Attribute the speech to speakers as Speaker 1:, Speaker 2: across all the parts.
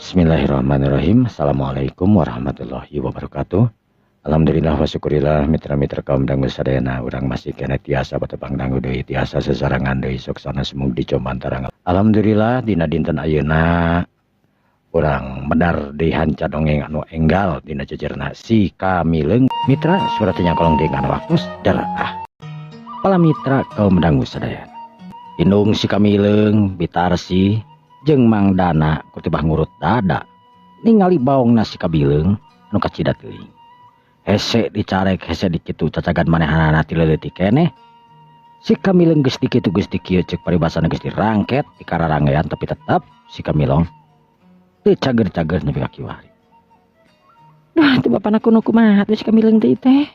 Speaker 1: Bismillahirrahmanirrahim. Assalamualaikum warahmatullahi wabarakatuh. Alhamdulillah wa syukurillah mitra-mitra kaum dangu sadayana urang masih keneh tiasa batepang dangu deui tiasa sesarangan deui sok sana sumug di comantarang. Alhamdulillah dina dinten ayeuna urang medar deui hanca dongeng anu enggal dina jejerna si Kamileung. Mitra surat nya kolong deui kana waktu ah. Pala mitra kaum dangu sadayana. Indung si Kamileung Bitarsi jeung Mang Dana kutibah ngurut dada ningali baongna si Kamileung anu kacida teuing. Hese dicarek hese dikitu cacagan manehanana ti leutik keneh. Si Kamileung geus dikitu geus dikieu ceuk paribasana geus dirangket dikararangean tapi tetep si Kamileung teu cager-cager nepi ka kiwari.
Speaker 2: Duh, teu bapana kuno kumaha teh si Kamileung teh teh.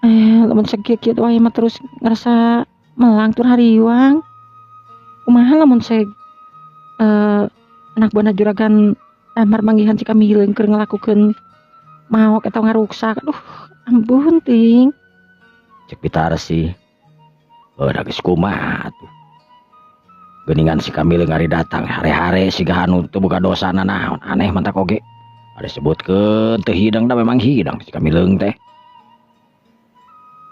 Speaker 2: Lamun sakieu-kieu wae mah terus ngerasa melang tur hariwang. Kumaha lamun seg anak buahna juragan Damar manggihan si Kamileung keur ngalakukeun maok atau ngaruksak. Aduh, ampun ting.
Speaker 1: Cek Bitarsi. Da geus kumaha tuh. Geuningan si Kamileung ari datang hare-hare siga anu teu boga dosana naon aneh mantak oge. Ari sebutkeun teu hidang da memang hidang si Kamileung teh.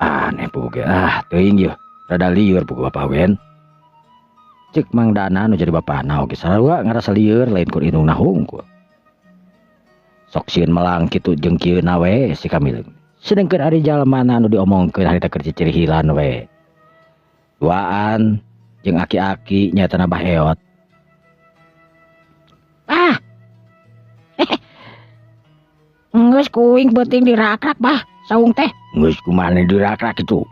Speaker 1: Aneh puguh ge ah teuing yeuh rada lieur puguh bapa wen. Cek Mang Dana nu jadi bapana oge sarua ngarasa lieur lain kur indungna hungkul. Sok sieun melang kitu jeung kieu na we si Kamileung. Sedengkeun ari jalmana anu diomongkeun harita keur cicirihilan we. Duaan jeung aki-aki nyaeta Bah Eot.
Speaker 2: Ah. Geus kuing beuting dirakrak bah saung teh.
Speaker 1: Geus kumaha dirakrak kitu?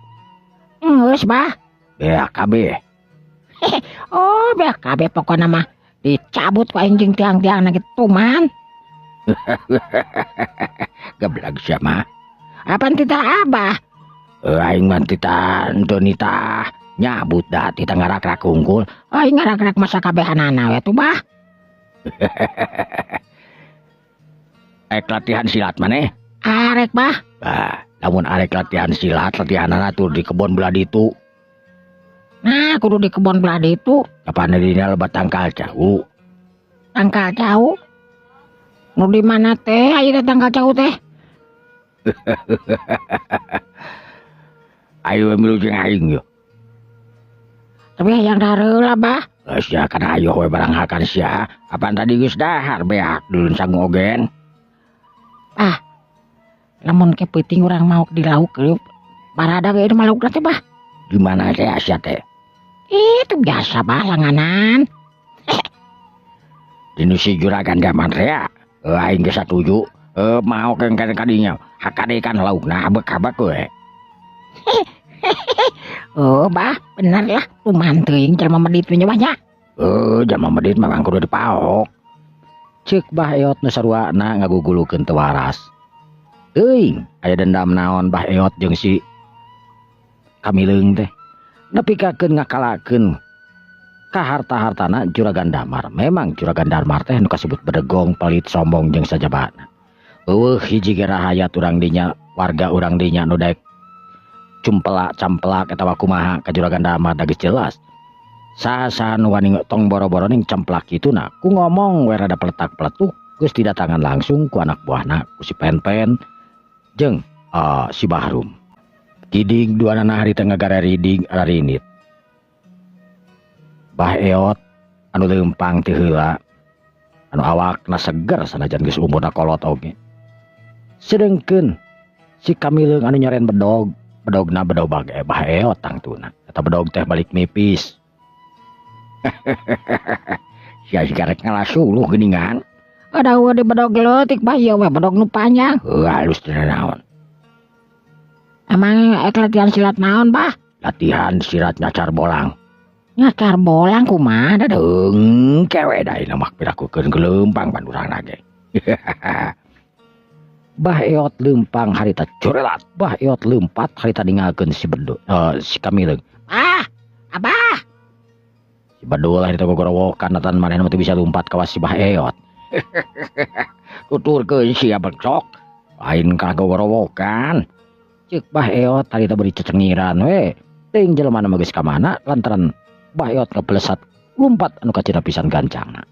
Speaker 2: Geus bah.
Speaker 1: Beak kabeh.
Speaker 2: Oh, beak kabeh pokona mah dicabut ku aing jeung tiang-tiangna kitu tuman.
Speaker 1: Geblak sia mah.
Speaker 2: Apan titah abah?
Speaker 1: Aing mah titah henteu nitah nyabut da titah ngarakrak hungkul.
Speaker 2: Aing ngarakrak masa kabehanana we tuh bah.
Speaker 1: Arek latihan silat maneh?
Speaker 2: Arek bah.
Speaker 1: Bah, lamun arek latihan silat latihanana tur di kebon belah ditu.
Speaker 2: Nah, kudu di kebon belah ditu.
Speaker 1: Kapan dina lebat tangkal cau?
Speaker 2: Tangkal cau? Nu di mana teh ayeuna tangkal cau teh?
Speaker 1: Ayo milu jeung aing yeuh.
Speaker 2: Tapi hayang dareula bah.
Speaker 1: Geus sia kana ayo we barang hakan sia. Apan tadi geus dahar beak dulun sangu ogen.
Speaker 2: Ah. Lamun ke peuting urang maok di lauk leup. Barada ge mah laukna teh bah.
Speaker 1: Di mana teh sia teh?
Speaker 2: Itu biasa bah langanan.
Speaker 1: Dinu si juragan zaman rea. Aing geus satuju. Maok yang kadinya. Hakade kan laukna habek-habek we.
Speaker 2: Oh bah, bener lah. Kumaha teuing jelema medit we nya bah nya.
Speaker 1: Jelema medit mah kudu dipaok. Ceuk Bah Eot nu saruana ngagugulukeun teu waras. Teuing aya dendam naon Bah Eot jeung si Kamileung teh. Nepi kakeun ngakalakeun ka harta-hartana juragan Damar. Memang juragan Damar teh nu kasebut bedegong, pelit, sombong jeung sajabana. Eueuh hiji ge rahayat urang dinya, warga urang dinya nu daek cumpelak campelak atawa kumaha ka juragan Damar da geus jelas. Saha-saha nu wani tong boro-boro ning cemplak kitu na ku ngomong we rada peletak-peletuk geus didatangan langsung ku anak buahna ku si Pen-pen jeung si Bahrum. Kidig duanana harita ngagarariding rarinit. Bah Eot anu leumpang ti heula anu awakna seger sanajan geus umurna kolot oge. Sedengkeun si Kamileung anu nyoren bedog, bedogna bedog bage Bah Eot tangtuna. Eta bedog teh balik mipis. Sia sigarek ngalasuluh geuningan.
Speaker 2: Ada eueuh di bedog leutik bah ieu we bedog nu panjang.
Speaker 1: Heuh halus teh naon.
Speaker 2: Emang ek latihan silat naon bah?
Speaker 1: Latihan silat nyacar bolang.
Speaker 2: Nyacar bolang kumaha da
Speaker 1: deung kewe da ieu mah pirakukeun gelempang pandurangna ge. Bah Eot leumpang harita curelat, Bah Eot leumpat harita ninggalkeun si bedo si Kamileung.
Speaker 2: Ah, abah.
Speaker 1: Si bedul harita gogorowokan atan manehna mah teu bisa lumpat kawas si Bah Eot. Tuturkeun sia becok, lain ka gogorowokan. Ceuk Bah Eot harita beuki cecengiran we. Teuing jelema mah geus ka mana lantaran Bah Eot ngapelesat lumpat anu kacida pisan gancangna.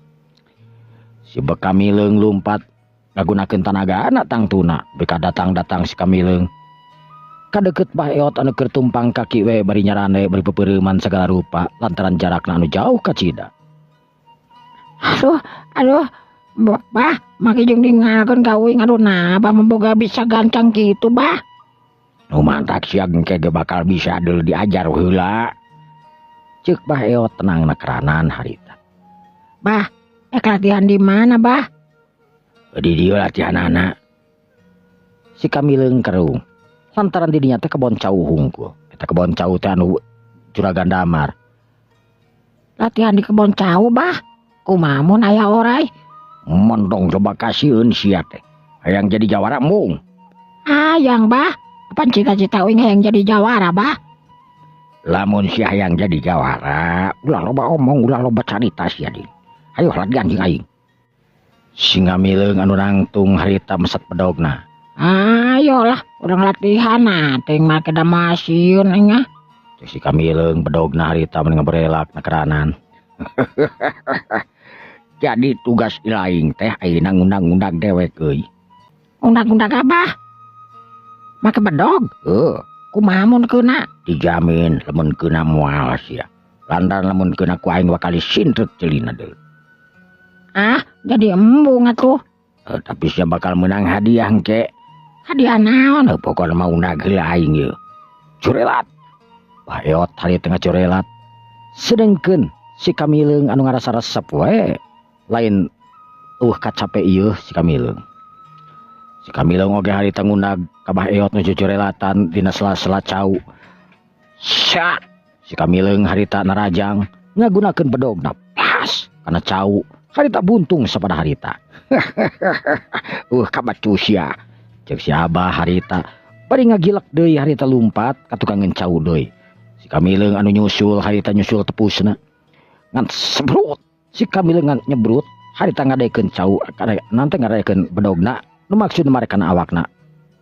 Speaker 1: Si Kamileung lumpat ngagunakeun tanagana tangtuna beka datang-datang si Kamileung. Kadeket Bah Eot anu keur tumpang kaki we bari nyarande bari pepeureuman sagala rupa lantaran jarakna anu jauh kacida.
Speaker 2: Aduh, aduh, Bah, make jeung ningalkeun ka uing, aduh, nah, Abah mah boga bisa gancang kitu, Bah.
Speaker 1: Nu mantak sia engke ge bakal bisa deul diajar heula. Ceuk Bah Eot tenang nakeranan harita.
Speaker 2: Bah, ek latihan di mana, Bah?
Speaker 1: Di dieu latihanana. Si Kamileung kerung. Lantaran di dinya teh kebon cau hungkul. Eta kebon cau teh anu Juragan Damar.
Speaker 2: Latihan di kebon cau, Bah? Kumaha mun aya orai?
Speaker 1: Mondong coba kasieun sia teh. Hayang jadi jawara mung.
Speaker 2: Hayang, Bah. Apan cita-cita uing hayang jadi jawara, Bah?
Speaker 1: Lamun sia hayang jadi jawara, ulah loba omong, ulah loba carita sia deui. Ayo latihan jeung aing. Si Ngamileung anu nangtung harita mesat bedogna.
Speaker 2: Ayolah, urang latihan nah, teuing make da masieun aing ah.
Speaker 1: Cek si Kamileung bedogna harita mun ngaberelak nakeranan. Jadi tugas ilaing teh ayeuna ngundang-undang dewek euy.
Speaker 2: Undang-undang abah? Make bedog?
Speaker 1: Heuh.
Speaker 2: Kumaha mun keuna?
Speaker 1: Dijamin lamun keuna moal sia. Lantaran lamun keuna ku aing bakal disintret ceulina deui.
Speaker 2: Ah, jadi embung atuh.
Speaker 1: Tapi sia bakal menang hadiah engke.
Speaker 2: Hadiah naon?
Speaker 1: Pokona mah undag heula aing ieu. Curelat. Bah Eot hari tengah curelat. Sedengkeun si Kamileung anu ngarasa resep we. Lain eueuh kacape ieu si Kamileung. Si Kamileung oge harita ngundag ka Bah Eot nu cucurelatan dina sela-sela cau. Sya! Si Kamileung harita narajang ngagunakeun bedogna pas kana cau. Harita buntung sapada harita. Kabacus sia. Ceuk si Abah harita bari ngagilek deui harita lumpat ka tukangeun cau deui. Si Kamileung anu nyusul harita nyusul tepusna. Ngan sebrut. Si Kamileung ngan nyebrut harita ngadekeun cau, nanti ngadekeun bedogna nu maksud marek kana awakna.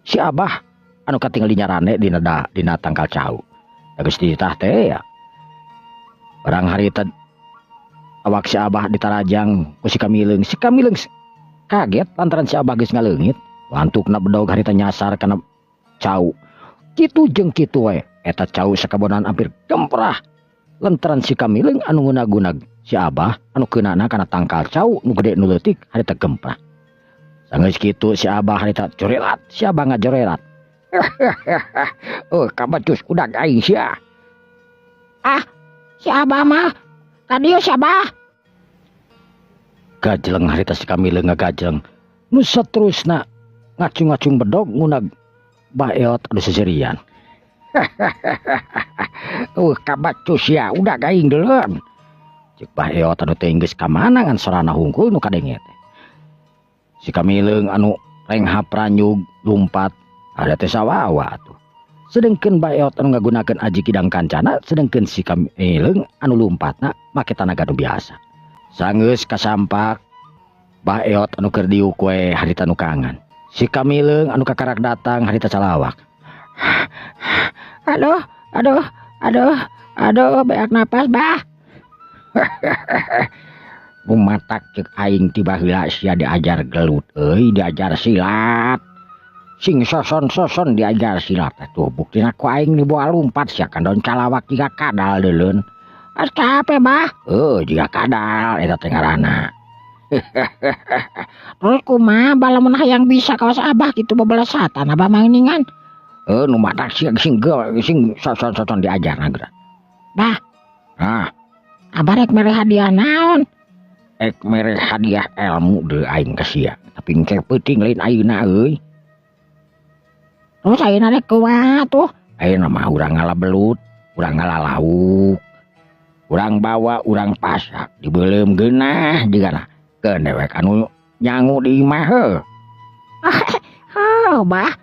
Speaker 1: Si Abah anu katingali nyarane dina dina tangkal cau. Da geus dititah teh ya. Barang harita awak si Abah ditarajang ku si Kamileung. Si Kamileung kaget lantaran si Abah geus ngaleungit. Wantukna bedog harita nyasar kana cau. Kitu jeung kitu we eta cau sakabonan hampir gemprah. Lantaran si Kamileung anu ngunag-gunag si Abah anu keunana kana tangkal cau nu gede nu leutik harita gemprah. Sanggeus kitu si Abah harita corelat, si Abah ngajorelat. Oh, kabacus udag aing sia.
Speaker 2: Ah, si Abah mah kadieu si Abah.
Speaker 1: Gajleng harita si Kamileung ngagajleng. Nu saterusna ngacung-ngacung bedog ngunag Bah Eot anu seserian. Kabacus sia udag aing deuleun. Ceuk Bah Eot anu teh geus ka mana ngan sorana hungkul nu kadenge teh. Si Kamileung anu renghap ranyug lumpat ada teh sawawa atuh. Sedengkeun Bah Eot anu ngagunakeun aji kidang kancana, sedengkeun si Kamileung anu lumpatna make tanaga nu biasa. Sanggeus kasampak Bah Eot anu keur diuk we harita nu kangen. Si Kamileung anu kakarak datang harita calawak.
Speaker 2: Aduh, aduh, aduh, aduh, beak napas, Bah.
Speaker 1: Bumatak ceuk aing ti baheula sia diajar gelut euy, diajar silat. Sing soson-soson diajar silat atuh buktina ku aing dibawa lumpat sia kandon calawak jiga kadal deuleun.
Speaker 2: Ah, capek, Bah.
Speaker 1: Heuh, jiga kadal eta teh ngaranna.
Speaker 2: Terus kumaha Bah lamun hayang bisa kawas Abah kitu bebelesatan Abah mah geuningan.
Speaker 1: Nu matak sia sing sing soson-soson diajarna geura.
Speaker 2: Bah.
Speaker 1: Hah.
Speaker 2: Abah rek mere hadiah naon?
Speaker 1: Ek mere hadiah ilmu deui aing ka sia. Tapi engke peuting lain ayeuna euy.
Speaker 2: Terus ayeuna rek kumaha tuh?
Speaker 1: Ayeuna mah urang ngala belut, urang ngala lauk. Urang bawa, urang pasak, dibeuleum geunah jigana. Keun dewek anu nyangu di imah heuh.
Speaker 2: Oh, Bah.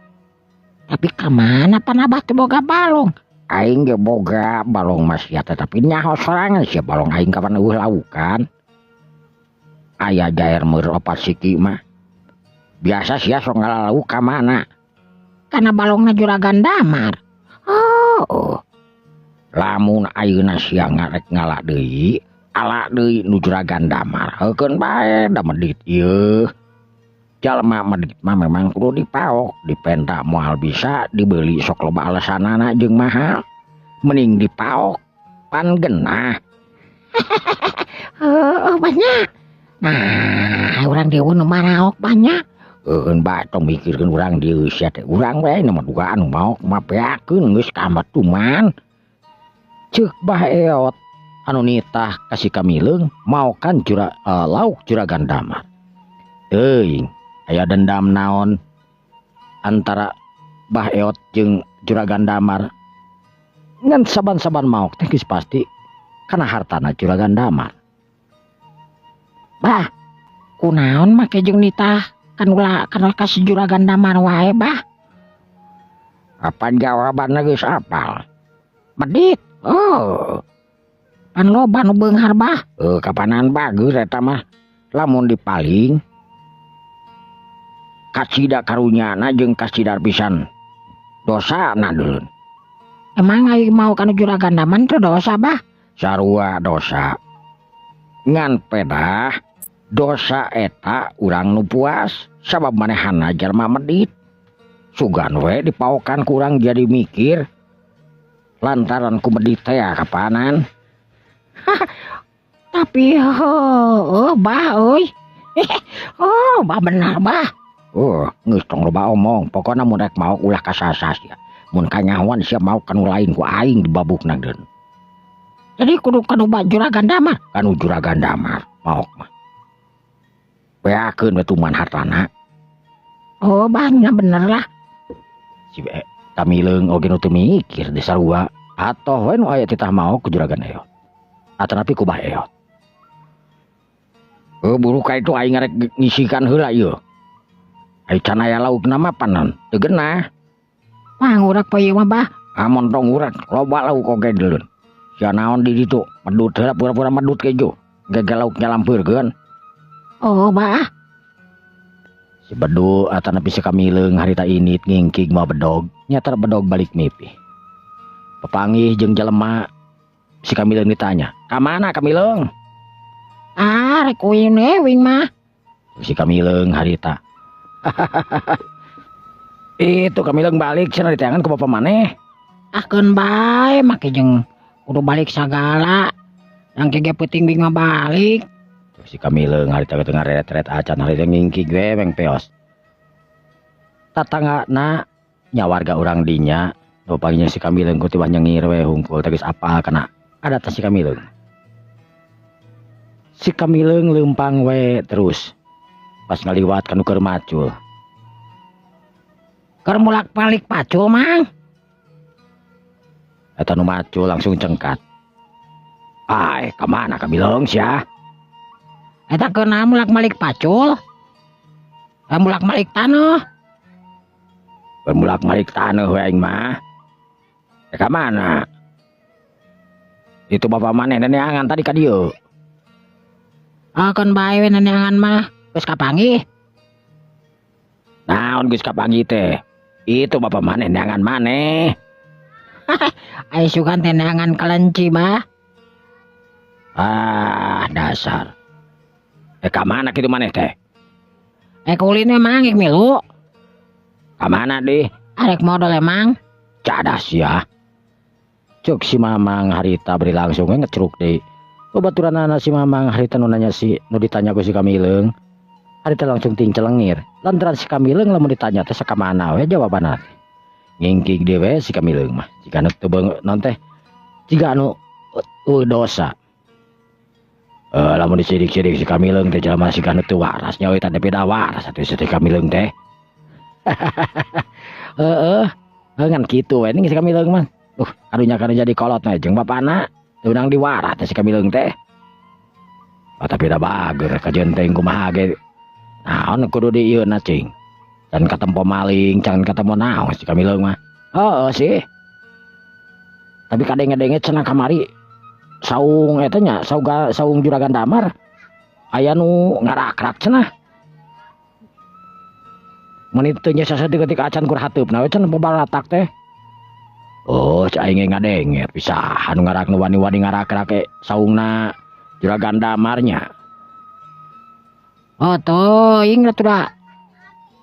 Speaker 2: Tapi ka mana pan Abah teh boga balong?
Speaker 1: Aing ge boga balong mah sia teh, tapi nyaho sorangan sia balong aing kapan eueuh laukan. Aya jair meur opat siki mah. Biasa sia sok ngala lauk ka mana?
Speaker 2: Kana balongna Juragan Damar.
Speaker 1: Oh, oh. Lamun ayeuna sia ngarek ngala deui, Ala deui nu Juragan Damar. Heukeun bae da medit ieu. Jalma medit mah memang kudu dipaok, dipenta moal bisa, dibeli sok loba alasanana jeung mahal. Mending dipaok pan genah.
Speaker 2: Heeh, banyak. Nah, urang dieu nu maraok banyak.
Speaker 1: Eueun bae tong mikirkeun urang dieu sia teh. Urang we nu dugaan nu maok mah beakeun geus kamatuman. Ceuk Bah Eot anu nitah ka si Kamileung maokan lauk Juragan Damar. Teuing aya dendam naon antara Bah Eot jeung Juragan Damar. Ngan saban-saban maok teh geus pasti kana hartana Juragan Damar.
Speaker 2: Bah, kunaon make jeung nitah kanula kana ka si Juragan Damar wae, Bah?
Speaker 1: Apa jawabanna geus apal?
Speaker 2: Medit.
Speaker 1: Oh.
Speaker 2: Pan loba nu beunghar, Bah.
Speaker 1: Kapanan bagus eta mah. Lamun dipaling kacida karunyana jeung kacida pisan dosana deulun.
Speaker 2: Emang aing mau kanu Juragan Damar teh dosa, Bah?
Speaker 1: Sarua dosa. Ngan pedah dosa eta urang nu puas sabab manehana jalma medit. Sugan we dipaokan kurang jadi mikir lantaran ku medit teh kapanan.
Speaker 2: Tapi heuh Bah euy. Oh, Bah benar, Bah.
Speaker 1: Oh, geus tong loba omong, pokona mun rek maok ulah kasasas ya. Mun kanyahoan sia maok kanu lain ku aing dibabukna deun.
Speaker 2: Jadi kudu kanu Juragan Damar.
Speaker 1: Kanu Juragan Damar maok mah. Beakeun we tuman hartana.
Speaker 2: Oh, Bah nya bener lah.
Speaker 1: Si Kamileung oge nu teu mikir di sarua. Atoh we nu aya titah maok ku Juragan Eot. Atanapi ku Bah Eot. Buru ka itu aing ngarek ngisikan heula ieu. Ai can aya laukna mah panon teu genah.
Speaker 2: Wah, ngurak poe ieu mah, Bah.
Speaker 1: Amun tong ngurak loba lauk oge deulun. Sia naon di ditu medut heula pura-pura medut kejo. Gege lauk nyalampeurkeun.
Speaker 2: Oh, Bah.
Speaker 1: Si Bedu atanapi si Kamileung harita init ngingkig mawa bedog, nyatar bedog balik mimpi. Pepanggih jeung jelema si Kamileung ditanya, "Ka mana Kamileung?"
Speaker 2: Ah, rek uin we wing mah.
Speaker 1: Si Kamileung harita. Itu Kamileung balik cenah diteangan ku bapa maneh.
Speaker 2: Ah, keun bae make jeung kudu balik sagala. Yang kege peuting wing mah balik.
Speaker 1: Si Kamileung harita teu ngareret-ret acan harita ngingkig we meng peos. Tatanggana nya warga urang dinya, nu panggilnya si Kamileung ku tiba nyengir we hungkul teh geus apal kana adat si Kamileung. Si Kamileung leumpang we terus. Pas ngaliwat kanu keur macul.
Speaker 2: Keur mulak-balik pacul, Mang.
Speaker 1: Eta nu macul langsung cengkat. Ai, ka mana Kamileung sia?
Speaker 2: Eta keuna mulak-malik pacul. Mulak-malik taneuh.
Speaker 1: Mulak-malik taneuh we aing mah. Ka mana? Itu bapak maneh neneangan tadi ka dieu.
Speaker 2: Ah, keun bae we neneangan mah. Geus kapanggih.
Speaker 1: Naon geus kapanggih teh? Itu bapak maneh neangan maneh.
Speaker 2: Ai sugan teh neangan kelenci, Bah.
Speaker 1: Ah, dasar. Ka mana kitu maneh teh?
Speaker 2: Kulin emang rek milu.
Speaker 1: Ka mana deh?
Speaker 2: Arek modal emang.
Speaker 1: Cadas ya. Cuk si Mamang harita beri langsung we ngecruk deui. Babaturanana si Mamang harita nu nanya si nu ditanya ku si Kamileung. Harita langsung ting celengir. Lantaran si Kamileung lamun ditanya teh sakamana we jawabanna. Ngingkig deui we si Kamileung mah. Jika nu teu non teh jiga anu dosa. Lamun disidik-sidik si Kamileung teh jelema si kanu teu waras nya euy teh beda waras atuh si Kamileung teh. Heeh, ngan kitu we ning si Kamileung mah. Karunya karunya jadi kolot mah jeung bapana teu unang diwara teh si Kamileung teh. Oh, tapi da bager kajeun teh kumaha ge. Naon kudu di ieu na cing. Can katempo maling, can katempo naon si Kamileung mah. Heeh sih. Tapi kadenge-denge cenah kamari saung eta nya, saung Juragan Damar aya nu ngarakrak cenah. Mun teu nya sasadeuk acan kur hateupna we cenah babaratak teh. Oh, cai aing ngadenge pisahan nu ngarak nu wani-wani ngarakrak saungna Juragan Damarnya.
Speaker 2: Oh teuing atuh da.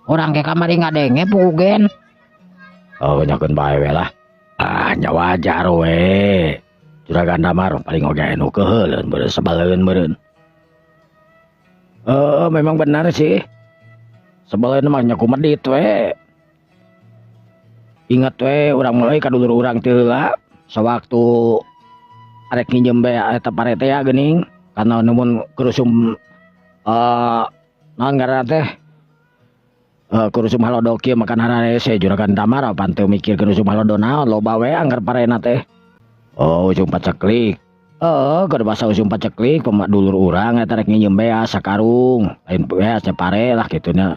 Speaker 2: Urang ge kamari ngadenge pugen.
Speaker 1: Oh nyakeun bae we lah. Ah nya wajar we. Juragan Damar paling oge anu keuheuleun beureun sebaleun meureun. Memang benar sih. Sebaleun mah nya kumedit we. Ingat we urang mulai ka dulur urang teh heula sawaktu arek nginjem bae eta pare teh ya geuning karena numun kerusum naon ngaranna teh kurusum halodo kieu makan hararese Juragan Damar pan teu mikir kurusum halodo naon loba we anggar parena teh. Oh ujung paceklik. Keur basa ujung paceklik pemak dulur urang eta rek nginjem beas sakarung lain beas nya pare lah kitu nya.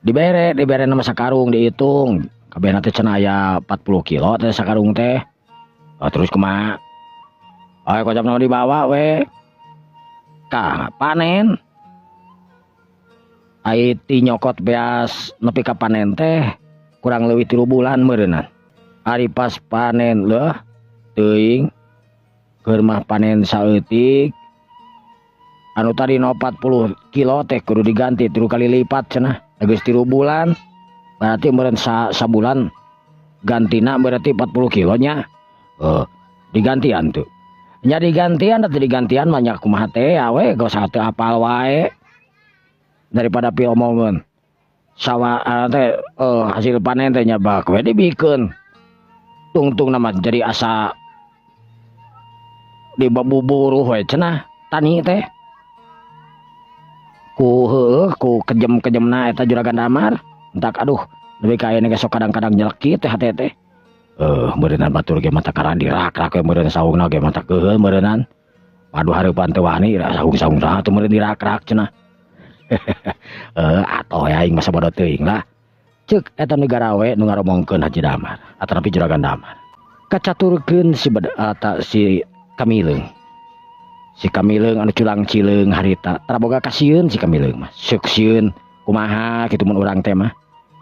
Speaker 1: Dibere nama sakarung dihitung. Kabehna teh cenah aya 40 kilo teh sakarung teh. Oh, terus kumaha? Ayo kocap nama dibawa we. Kah panen. Ai ti nyokot beas nepi ka panen teh kurang leuwih 3 bulan meureunnan. Ari pas panen leuh teuing keur mah panen saeutik. Anu tadi 40 kilo teh kudu diganti 3 kali lipat cenah. Geus 3 bulan. Berarti meureun sabulan gantina berarti 40 kilo nya. Digantian tuh. Nya digantian atau digantian mah nya kumaha teh we geus teu apal wae. Daripada piomongeun. Sawah teh hasil panen teh nya bak we dibikeun. Tungtung nama jadi asa dibabuburuh we cenah tani teh. Ku heueuh ku kejem-kejemna eta Juragan Damar. Entak aduh lebih ka aya sok kadang-kadang nyelekit teh hate teh. Meureunnan batur ge mata karang dirak-rak we meureun saungna ge mata keuheul meureunnan. Padu hareupan teu wani saung-saung saha teu meureun dirak-rak cenah. Atoh ya aing mah sabodo teuing lah. Ceuk eta nu garawe nu ngaromongkeun Haji Damar atanapi Juragan Damar. Kacaturkeun si si Kamileung. Si Kamileung anu culang cileung harita tara boga kasieun si Kamileung mah. Seuk sieun kumaha kitu mun urang teh mah.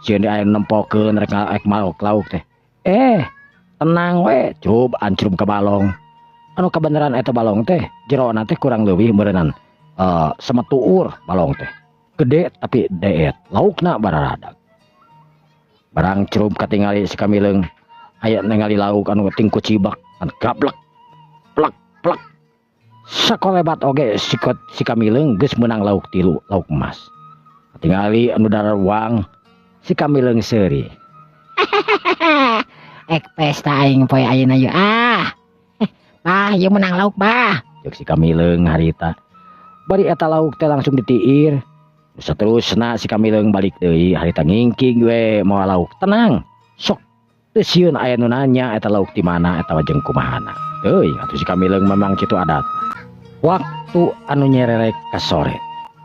Speaker 1: Sieun aya nempokeun rek maok lauk teh. Tenang we, cub ancrum ka balong. Anu kabeneran eta balong teh jerona teh kurang leuwih meureunnan semetuur balong teh. Gede tapi deet, laukna bararadag. Barang cerup katingali si Kamileung aya ningali lauk anu tingku cibak, an gablek plek plek. Sakolebat oge si Kamileung geus meunang lauk 3, lauk emas. Katingali anu darawang si Kamileung seuri.
Speaker 2: Ek pesta aing poe ayeuna yeuh ah. Bah, ieu meunang lauk bah.
Speaker 1: Ceuk si Kamileung harita. Bari eta lauk teh langsung ditiir. Seterusna si Kamileung balik deui harita ngingking we mawa lauk. Tenang, sok teu sieun aya nu nanya eta lauk di mana eta jeung kumahana. Teuing atuh si Kamileung memang kitu adat. Waktu anu nyererek ka sore,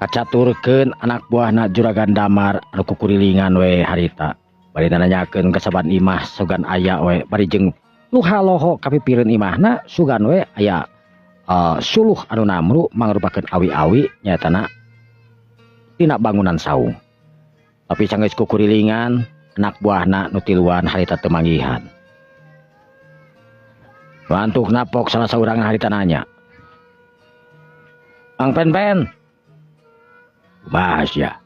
Speaker 1: kacaturkeun anak buahna Juragan Damar anu kukurilingan we harita. Bari nanyakeun ka saban imah sugan aya we bari jeung luha-loho kapipireun imahna sugan we aya suluh anu namru mangrupakeun awi-awi nyaetana tina bangunan saung. Tapi sanggeus kukurilingan anak buahna nu tiluan harita teu manggihan. Bantuk napok salah saurang harita nanya. Mang Pen-pen. Kumaha sia?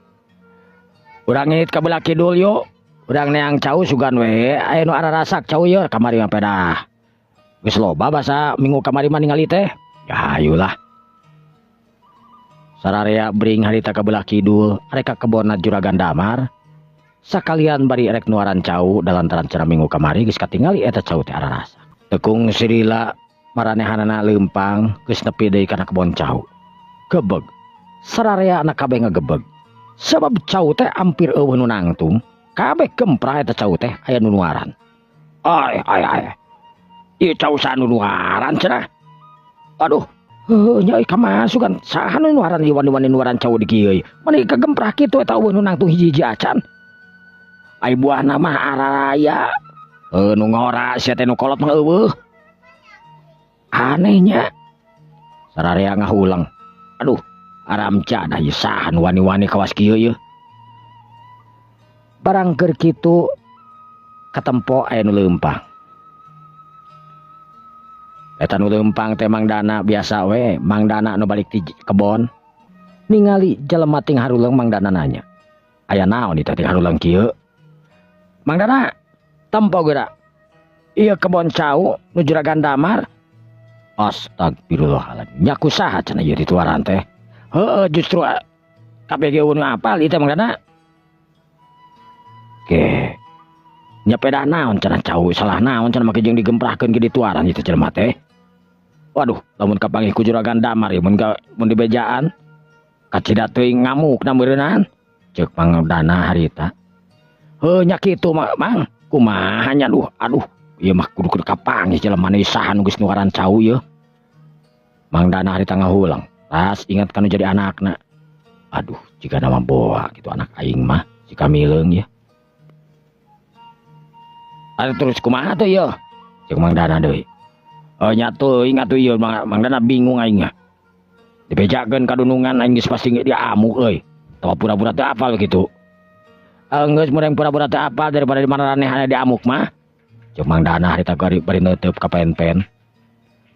Speaker 1: Urang ngit ka belah kidul yuk. Urang neang cau sugan we, aya nu ararasak cau yeuh kamari mah pedah. Geus loba basa minggu kamari mah ningali teh. Ya hayulah. Sararea bring harita ka belah kidul, arek ka kebonna Juragan Damar. Sakalian bari erek nuaran cau dalantaran cara minggu kamari geus katingali eta cau teh ararasak. Tekung sirila maranehanana leumpang geus nepi deui kana kebon cau. Gebeg. Sararea anak kabeh ngagebeg. Sebab cau teh ampir eueuh nu nangtung. Kabeh gemprah eta cau teh aya nu nuaran. Ay ay ay. Ieu cau saha nu nuaran cenah. Aduh, heuh nya euy kamasukan saha nu nuaran ieu wani-wani nuaran cau di kieu euy. Mani kagemprah kitu eta eueuh nu nangtung hiji-hiji acan. Ai buahna mah araraya. Heuh nu ngora sia teh nu kolot mah eueuh. Anehnya. Sararea ngahulang. Aduh, aramca dah ieu saha nu wani-wani kawas kieu ieu. Barang keur kitu katempo aya nu leumpang. Eta nu leumpang teh Mang Dana biasa we, Mang Dana nu balik ti kebon. Ningali jelema ting haruleung Mang Dana nanya. Aya naon ieu teh ting haruleung kieu? Mang Dana, tempo geura. Ieu kebon cau nu Juragan Damar. Astagfirullahaladzim. Nya kusaha cenah ieu dituaran teh? Heueuh justru KPG nu apal ieu teh Mang Dana. Ke. Nya pedah naon cenah cau salah naon cenah make jeung digemprahkeun ge dituaran ieu teh jelema teh. Waduh, lamun kapanggih ku Juragan Damar ieu mun mun dibejaan kacida teuing ngamuk na meureunaan. Ceuk Mang Dana harita. Heuh nya kitu Mang, kumaha nya duh aduh ieu mah kudu kudu kapanggih jelema nu saha nu geus nuaran cau ieu. Mang Dana harita ngahulang, tas ingat kanu jadi anakna. Aduh, jigana mah boa kitu anak aing mah si Kamileung ieu. Aduh terus kumaha teh ieu? Ceuk Mang Dana deui. Oh nya teuing atuh ieu Mang Dana bingung aing mah. Dibejakeun ka dunungan aing geus pasti diamuk euy. Tawa pura-pura teu apal kitu. Geus mureng pura-pura teu apal daripada di maranehanna diamuk mah. Ceuk Mang Dana harita bari neuteub ka pen-pen.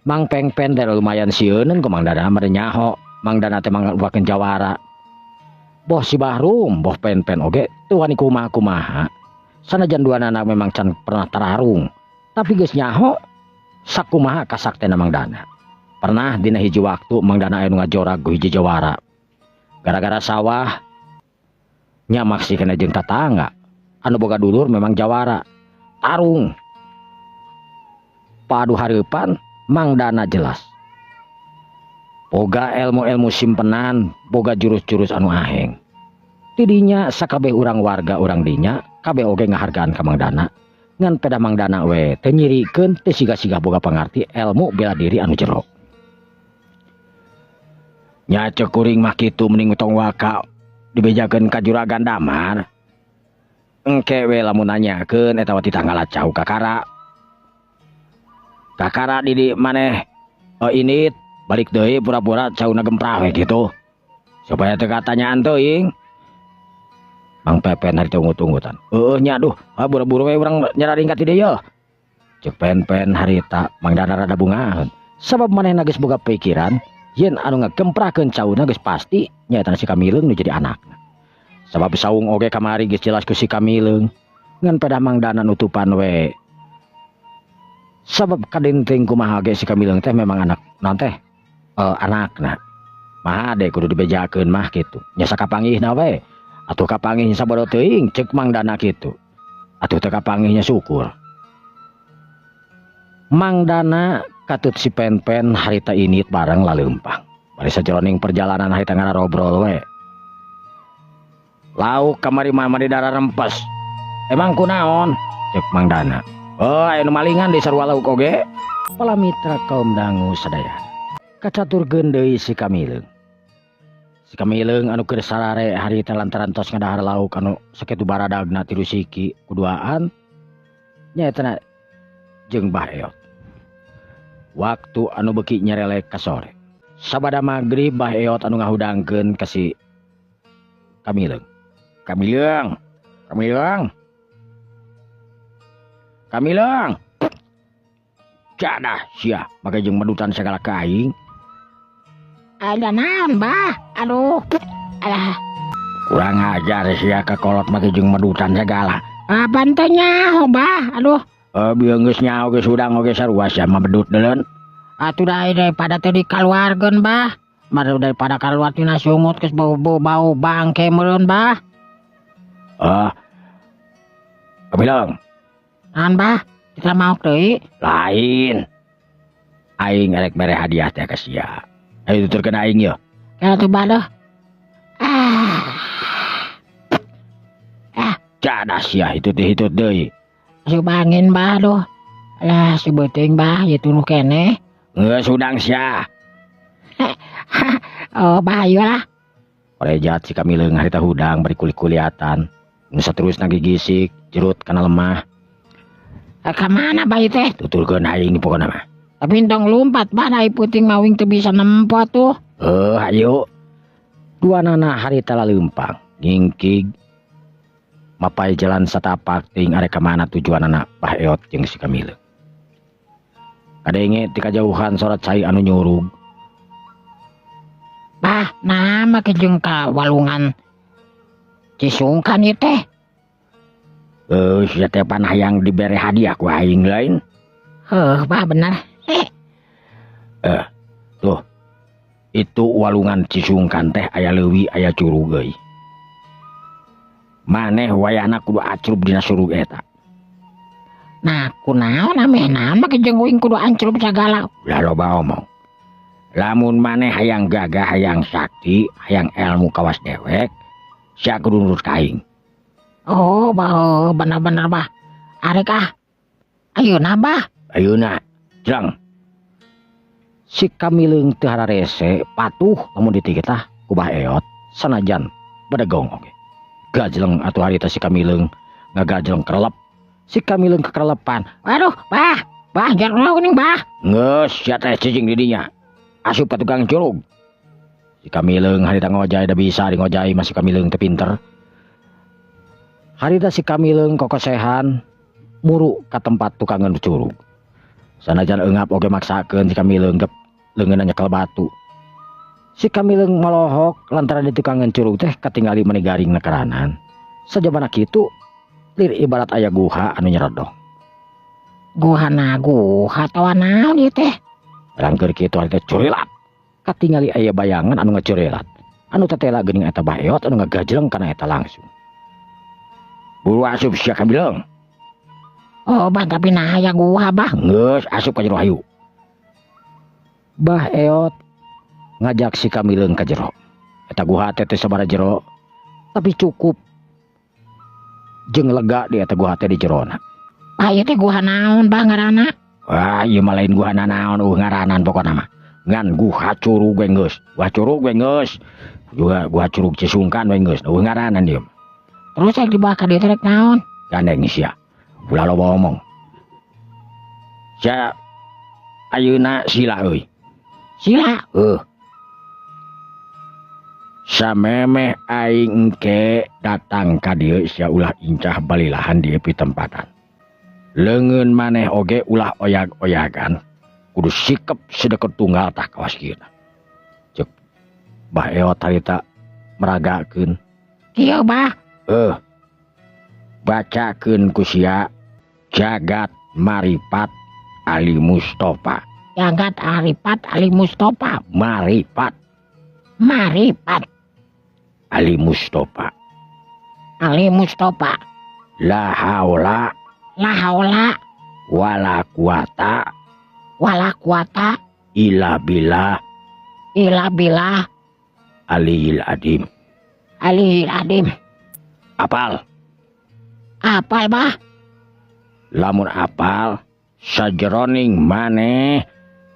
Speaker 1: Mang Pengpen teh lumayan sieuneun ku Mang Dana mah nyaho. Mang Dana teh mangrupakeun jawara. Boh si Bahrum, boh Pen-pen oge teu wani kumaha-kumaha. Sanajan duanana memang can pernah tararung, tapi geus nyaho sakumaha kasaktena Mang Dana. Pernah dina hiji waktu Mang Dana aya nu ngajorag ku hiji jawara. Gara-gara sawah nya maksi kana jeung tatangga anu boga dulur memang jawara. Tarung. Padu hareupan Mang Dana jelas. Boga ilmu-ilmu simpenan, boga jurus-jurus anu aheng. Tidinya sakabeh urang warga urang dinya kabeh oge ngahargaan ka Mang Dana. Ngan peda Mang Dana we teu nyirikeun teu siga-siga boga pangarti ilmu bela diri anu jero. Nya ceuk kuring mah kitu mending tong waka dibejakeun ka Juragan Damar. Engke we lamun nanyakeun eta mah titanggal cau kakara. Kakara di maneh init balik deui pura-pura cauna gemprah we kitu. Supaya teu katanyaan teuing. Mang Pepen hari tunggu-tunggutan. Heueuh nya duh, buru-buru we urang nyararing ka ti dieu. Ceuk Pen-pen harita Mang Dana rada bungaheun. Sabab manehna geus boga pikiran yen anu ngagemprahkeun cauna geus pasti nyaeta si Kamileung nu jadi anakna. Sabab saung oge kamari geus jelas ku si Kamileung. Ngan pedah Mang Dana nutupan we. Sabab kadenteng kumaha ge si Kamileung teh memang anak naon teh? Anakna. Maha de kudu dibejakeun mah kitu. Nya sakapanggihna we. Atuh kapanggih sabodo teuing ceuk Mang Dana kitu. Atuh teu kapanggihnya syukur. Mang Dana katut si Pen-pen harita init bareng laleumpang. Bari sajeroning perjalanan harita ngarobrol we. Lauk kamari mah mani darah rempes. Emang kunaon? Ceuk Mang Dana. Oh, aya nu malingan di sarua lauk oge. Pala mitra kaum dangu sadayana. Kacaturkeun deui si Kamileung. Si Kamileung anu keur sarare harita lantaran tos ngadahar lauk anu sakitu baradagna tilu siki kuduaan nyaeta jeung Bah Eot. Waktu anu beuki nyerelek ka sore. Sabada magrib Bah Eot anu ngahudangkeun ka si Kamileung. Kamileung, Kamileung. Kamileung. Jadah sia make jeung medutan sagala ka aing.
Speaker 2: Ada naon, Bah? Aduh. Alah.
Speaker 1: Kurang ajar sia ka kolot make jeung medutan sagala.
Speaker 2: Apaan teh nyaho, Bah? Aduh.
Speaker 1: Bieu geus nyaho geus hudang oge sarua sia mah bedut deuleun.
Speaker 2: Atuh da daripada teh dikaluarkeun, Bah. Madu daripada kaluar tina sungut geus bau-bau bangke meureun, Bah.
Speaker 1: Kamileung.
Speaker 2: Naon, Bah? Kita maok deui?
Speaker 1: Lain. Aing erek mere hadiah teh ka sia. Ayo tuturkeun aing yeuh.
Speaker 2: Ya tuh Bah deh. Ah. Ah.
Speaker 1: Jadah sia hitut deui hitut deui.
Speaker 2: Asup angin Bah duh. Alah si beuting Bah ieu tunuh keneh.
Speaker 1: Geus hudang sia.
Speaker 2: Oh Bah ayo lah.
Speaker 1: Orejat si Kamileung harita hudang bari kulik-kuliatan. Nu saterusna gigisik jerut kana lemah.
Speaker 2: Ka mana Bah ieu teh?
Speaker 1: Tuturkeun aing pokona mah.
Speaker 2: Tapi entong lumpat Bah, da puting mawing teu bisa nempo tuh.
Speaker 1: Ayo. Dua nana harita laleumpang, ngingkig mapai jalan satapak ting arek ka mana tujuanana Bah Eot jeung si Kamileung. Kadenge ti kajauhan sora cai anu nyurug.
Speaker 2: Bah, nah make jeung ka walungan Cisungkan ieu teh.
Speaker 1: Sia teh pan hayang dibere hadiah ku aing lain.
Speaker 2: Heuh, bah bener.
Speaker 1: Tuh. Itu walungan Cisungkan teh aya leuwi aya curug euy. Maneh wayahna kudu acrub dina curug eta.
Speaker 2: Nah, kunaon ameh naon make jeung uing kudu ancrub sagala.
Speaker 1: Lah loba omong. Lamun maneh hayang gagah, hayang sakti, hayang ilmu kawas dewek, sia kudu nurut ka aing.
Speaker 2: Oh, bah, bener-bener bah. Arek ah. Ayeuna bah.
Speaker 1: Ayeuna, jreng. Si Kamileung teu hararese patuh lamun dititah ku Bah Eot sanajan bedegong oge. Gajleng atuh harita si Kamileung ngagajleng kerelep. Si Kamileung kekerelepan.
Speaker 2: Waduh, bah, bah jero geuning bah.
Speaker 1: Geus sia teh cicing di dinya. Asup ka tukang curug. Si Kamileung harita ngojay da bisa di ngojay mah si Kamileung teu pinter. Harita si Kamileung kokosehan muru ka tempat tukangan curug. Sanajan eungap oge maksakeun si Kamileung gep leungeunna nyekel batu. Si Kamileung molohok lantaran di tukangan curug teh katingali meni garing nekeranan. Sajabana kitu lir ibarat aya guha anu nyerodong.
Speaker 2: Guhana guha atawa naon ieu teh?
Speaker 1: Rangker kitu harita curilat. Katingali aya bayangan anu ngacurilat. Anu tetela geuning eta Bah Eot anu ngagajleng kana eta langsung. Buru asup sia Kamileung.
Speaker 2: Oh, bah tapi nah aya guha bah.
Speaker 1: Geus asup ka jero hayu. Bah Eot ngajak si Kamileung ka jero. Eta guha teh teu sabaraha jero, tapi cukup jeung lega di eta guha teh di jerona.
Speaker 2: Bah ieu teh guha naon bah ngaranna?
Speaker 1: Wah, ieu mah lain guha nanaon eueuh ngaranan pokona mah. Ngan guha curug we geus. Guha curug we geus. Juga guha curug Cisungkan we geus. Eueuh ngaranan ieu.
Speaker 2: Terus rek dibawa ka dieu teh rek naon?
Speaker 1: Gandeng sia. Ulah loba omong. Sia ayeuna sila euy.
Speaker 2: Sila?
Speaker 1: Heuh. Samemeh aing engke datang ka dieu sia ulah incah balilahan dieu pitempatan. Leungeun maneh oge ulah oyag-oyagan. Kudu sikep sedeket tunggal tah kawas kieu. Ceuk Bah Eot harita meragakeun.
Speaker 2: Kieu bah.
Speaker 1: Bacakeun ku sia Jagat Maripat Ali Mustofa.
Speaker 2: Jagat Aripat Ali Mustofa.
Speaker 1: Maripat.
Speaker 2: Maripat
Speaker 1: Ali Mustofa.
Speaker 2: Ali Mustofa.
Speaker 1: La haula.
Speaker 2: La haula.
Speaker 1: Wala quwata.
Speaker 2: Wala quwata.
Speaker 1: Illa billah.
Speaker 2: Illa billah.
Speaker 1: Aliyil Adim.
Speaker 2: Aliyil Adim.
Speaker 1: Apal.
Speaker 2: Apal bah.
Speaker 1: Lamun apal sajeroning maneh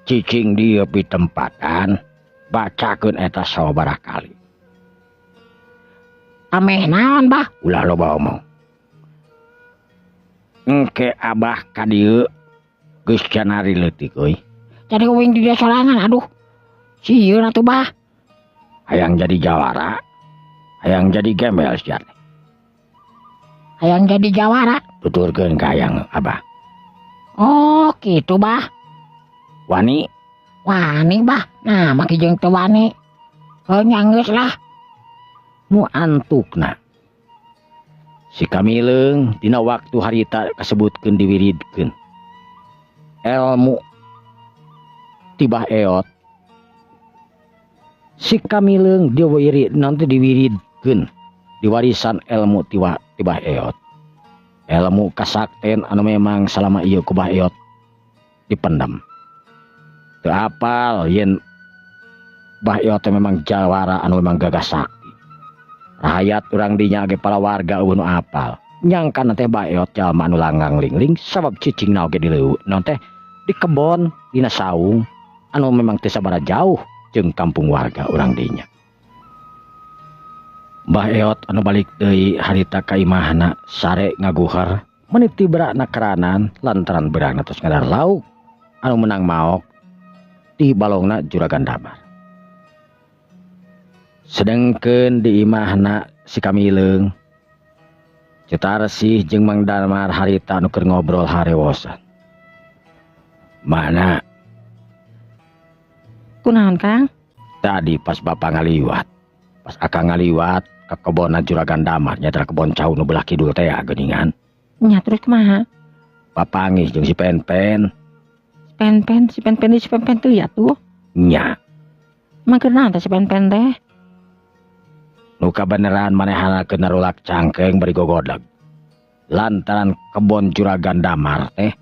Speaker 1: cicing dieu pitempatan bacakeun eta sababaraha kali.
Speaker 2: Ameh naon bah?
Speaker 1: Ulah loba omong. Engke abah ka dieu geus canari leutik euy.
Speaker 2: Jadi uing di dia sorangan aduh. Sieun atuh bah.
Speaker 1: Hayang jadi jawara, hayang jadi gembel sia.
Speaker 2: Hayang jadi jawara.
Speaker 1: Tuturkeun ka hayang abah.
Speaker 2: Oh, gitu bah.
Speaker 1: Wani?
Speaker 2: Wani bah. Nah, make jeung teu wani. Heuh nya geus lah.
Speaker 1: Nu antukna. Si Kamileung dina waktu harita kasebutkeun diwiridkeun. Elmu ti Bah Eot. Si Kamileung diwirid nanti diwiridkeun diwarisan ilmu ti Bah Eot. Ilmu kasakten anu memang selama ieu ku Bah Eot dipendam. Teu apal yen Bah Eot teh memang jawara anu memang gagah sakti. Rahayat urang dinya ge palawarga eueuh nu apal. Nyangkana teh Bah Eot jalma anu langgang lingling sabab cicingna oge di leuweung naon teh di kebon dina saung anu memang teu sabaraha jauh jeung kampung warga urang dinya. Bah Eot anu balik deui harita ka imahna sare ngaguhar menit tibra keranan lantaran berangna tos ngadar lauk anu menang maok di balongna Juragan Damar. Sedengkeun di imahna si Kamileung Cetarsih jeung Mang Damar harita anu keur ngobrol harewosan. Mana?
Speaker 2: Kunaon, Kang?
Speaker 1: Tadi pas bapak ngaliwat, pas akang ngaliwat ke kebonan Juragan Damar, nyata kebon cau nu belah kidul teh geuningan.
Speaker 2: Nya, terus kumaha?
Speaker 1: Papanggih jeung si Pen-pen.
Speaker 2: Si Pen-pen, si Pen-pen si Pen-pen tuh ya tuh.
Speaker 1: Nya.
Speaker 2: Emang kunaon teh si Pen-pen teh?
Speaker 1: Nu kabeneran manehna keur narulak cangkeng bari gogodleg. Lantaran kebon Juragan Damar teh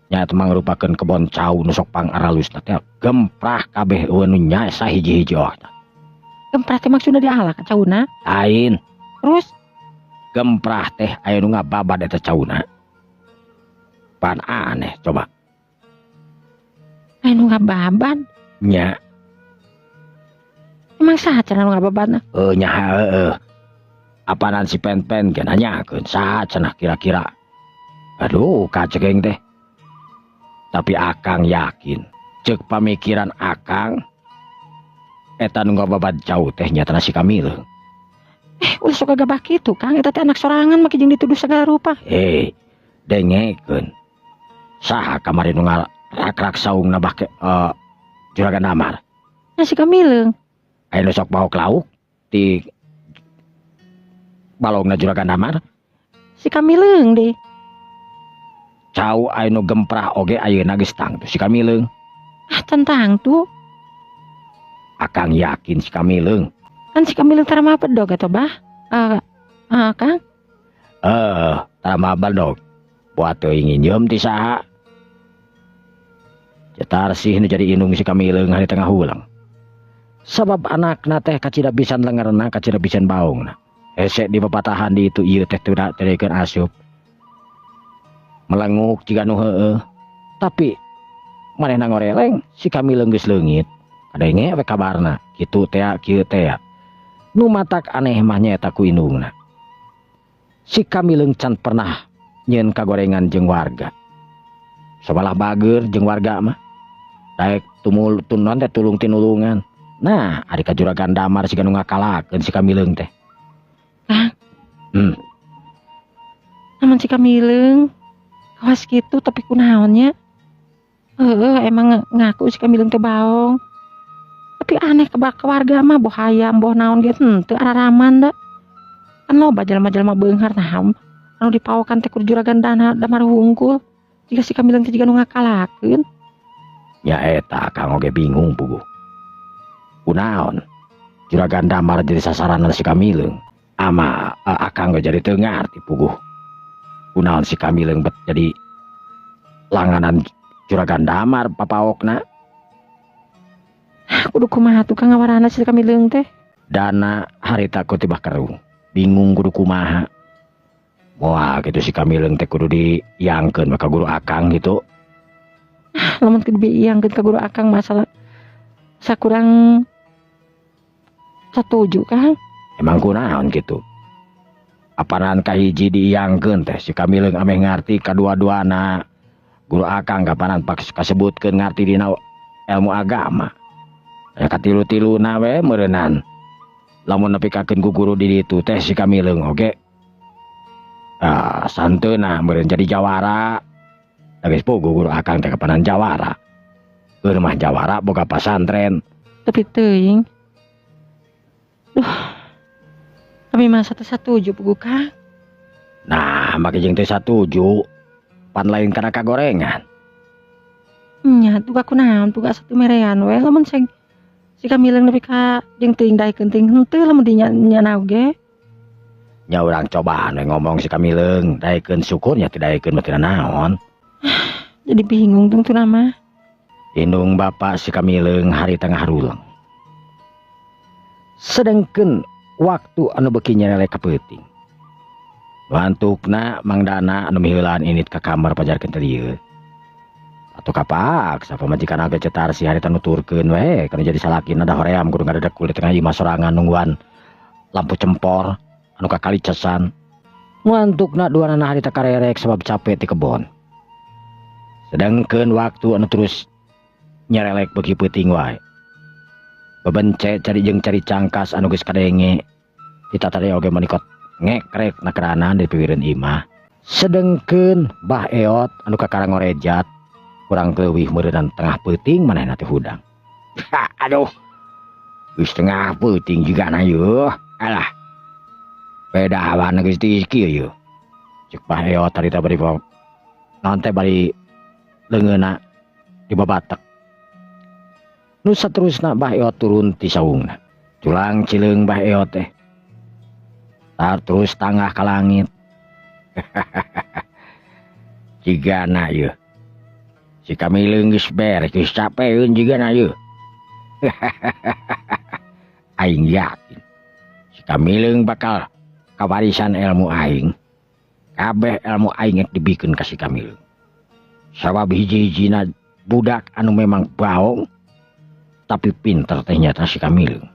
Speaker 1: nyaeta mangrupakeun kebon cau nu sok pangaralusna teh gemprah kabeh, euweuh nu nyasa hiji-hiji oh.
Speaker 2: Gemprah teh maksudna dialak cauna?
Speaker 1: Lain.
Speaker 2: Terus?
Speaker 1: Gemprah teh aya nu ngababad eta cauna. Pan aneh coba.
Speaker 2: Aya nu ngababad?
Speaker 1: Nya.
Speaker 2: Emang saha cenah nu ngababadna?
Speaker 1: Heuh, nya heueuh. Apanan si Pen-pen ge nanyakeun saha cenah kira-kira. Aduh, kacegeng teh. Tapi akang yakin, cek pamikiran akang eta nu ngababad cau teh nyatana si Kamileung.
Speaker 2: Eh, ulah sok gagabah kitu, Kang. Eta teh anak sorangan, make jeung dituduh segala rupa.
Speaker 1: Eh, dengekeun. Saha kamari nu ngarak-rak saungna bah ke, Juragan Damar?
Speaker 2: Nah, si Kamileung.
Speaker 1: Aya nu sok baok lauk di balongna Juragan Damar?
Speaker 2: Si Kamileung deh.
Speaker 1: Cau aya nu gemprah oge ayeuna geus tangtu si Kamileung.
Speaker 2: Ah, tentang tuh.
Speaker 1: Akang yakin si Kamileung.
Speaker 2: Kan si Kamileung tara mah bedog atuh, Bah. Kang.
Speaker 1: Eh, tara mah bedog. Buat teuing nginjeum ti saha. Cetar sih nu jadi indung si Kamileung hari tengah ulang. Sabab anakna teh kacida pisan lengerna, kacida pisan baungna. Hese di pepatahan di itu ieu teh teu teu asup. Melenguk jiga nu heueuh. Tapi manehna ngoreleng si Kamileung geus leungit. Kadenge we kabarna, kitu tea kieu tea. Nu matak aneh mah nyaeta ku indungna. Si Kamileung can pernah nyieun kagorengan jeung warga. Sabalah bager jeung warga mah. Daek tumul tunon teh tulung tinulungan. Nah, ari ka Juragan Damar siga nu ngakalakeun si Kamileung teh.
Speaker 2: Kang. Aman si Kamileung kawas kitu, tapi kunaon nya? Heeh, emang ngaku si Kamileung teh baong. Tapi aneh ke warga mah boh hayam boh naon ge henteu araraman da. Kan loba jelema-jelema beunghar, nah anu dipaokan teh ku Juragan Dana Damar hungkul. Jika si Kamileung teh jiga nu ngakalakeun.
Speaker 1: Ya eta akang oge bingung puguh. Kunaon Juragan Damar jadi sasaranan si Kamileung? Ama akang ge jadi teu ngarti puguh. Kunaon si Kamileung bet jadi langganan Juragan Damar papaokna?
Speaker 2: Kudu kumaha tuh, Kang, ngawarana si Kamileung teh?
Speaker 1: Dana harita ku tibah keruh. Bingung kudu kumaha. Wah, gitu si Kamileung teh kudu diangkeun ka guru akang gitu.
Speaker 2: Ah, lamun kudu diangkeun ka guru akang masalah sakurang satuju, Kang.
Speaker 1: Emang kunaon gitu? Apanan kahiji diangkeun teh si Kamileung ameh ngarti kadua-duana. Guru akang kapanan pak kasebutkeun ngarti dina ilmu agama. Ya katilu-tiluna we meureunnan. Lamun nepikakeun ku guru di ditu teh si Kamileung oge. Ah, santeuna meureun jadi jawara. Da geus puguh guru akang teh kapanan jawara. Keur mah jawara boga pasantren.
Speaker 2: Tapi teuing. Duh. Tapi mah satu satuju puguh, Kang.
Speaker 1: Nah, make jeung teu satuju. Pan lain kana kagorengan.
Speaker 2: Nya, tuh aku naon tuh satu merean we lamun sing si Kamileung nepi ka jeung teuing daekeun teuing henteu lamun dinya nya oge.
Speaker 1: Nya urang cobaan we ngomong si Kamileung, daekeun syukurnya teu daekeun mah teu naon.
Speaker 2: Jadi bingung tungtuna mah.
Speaker 1: Indung bapak si Kamileung hari tengah ruleng. Sedengkeun waktu anu beuki nyerelek ka peuting. Wantukna Mang Dana anu miheulaan init ka kamar pajarkeun teh lieu. Atuh kapaksa pamajikan ge cetar si harita nuturkeun we kana jadi salakina da hoream kudu ngadedek di tengah imah sorangan nungguan lampu cempor anu kakali cesan. Ngantukna duanana harita karerek sebab capek di kebon. Sedangkeun waktu anu terus nyerelek beuki peuting wae. Bebence cari jeung cari cangkas anu geus kadenge. Ditatari oge menikot ngekrek nakeranan di piwireun imah. Sedengkeun Bah Eot anu kakara ngorejat Kurang leuwih meureunnan tengah peuting manehna teh hudang. Aduh. Geus tengah peuting jigana yeuh. Alah. Beda hawana geus tiis kieu yeuh. Cek Bah Eot harita bari naon teh bari leungeunna dibabatek. Nu saterusna Bah Eot turun ti saungna. Culang cileung Bah Eot teh. Tar terus tangah ka langit. Jigana yeuh. Si Kamileung geus beres geus capeun jigana yeuh. Aing yakin si Kamileung bakal kawarisan ilmu aing. Kabeh ilmu aing rek dibikeun ka si Kamileung. Sabab hiji-hijina budak anu memang baong tapi pinter teh nyata si Kamileung.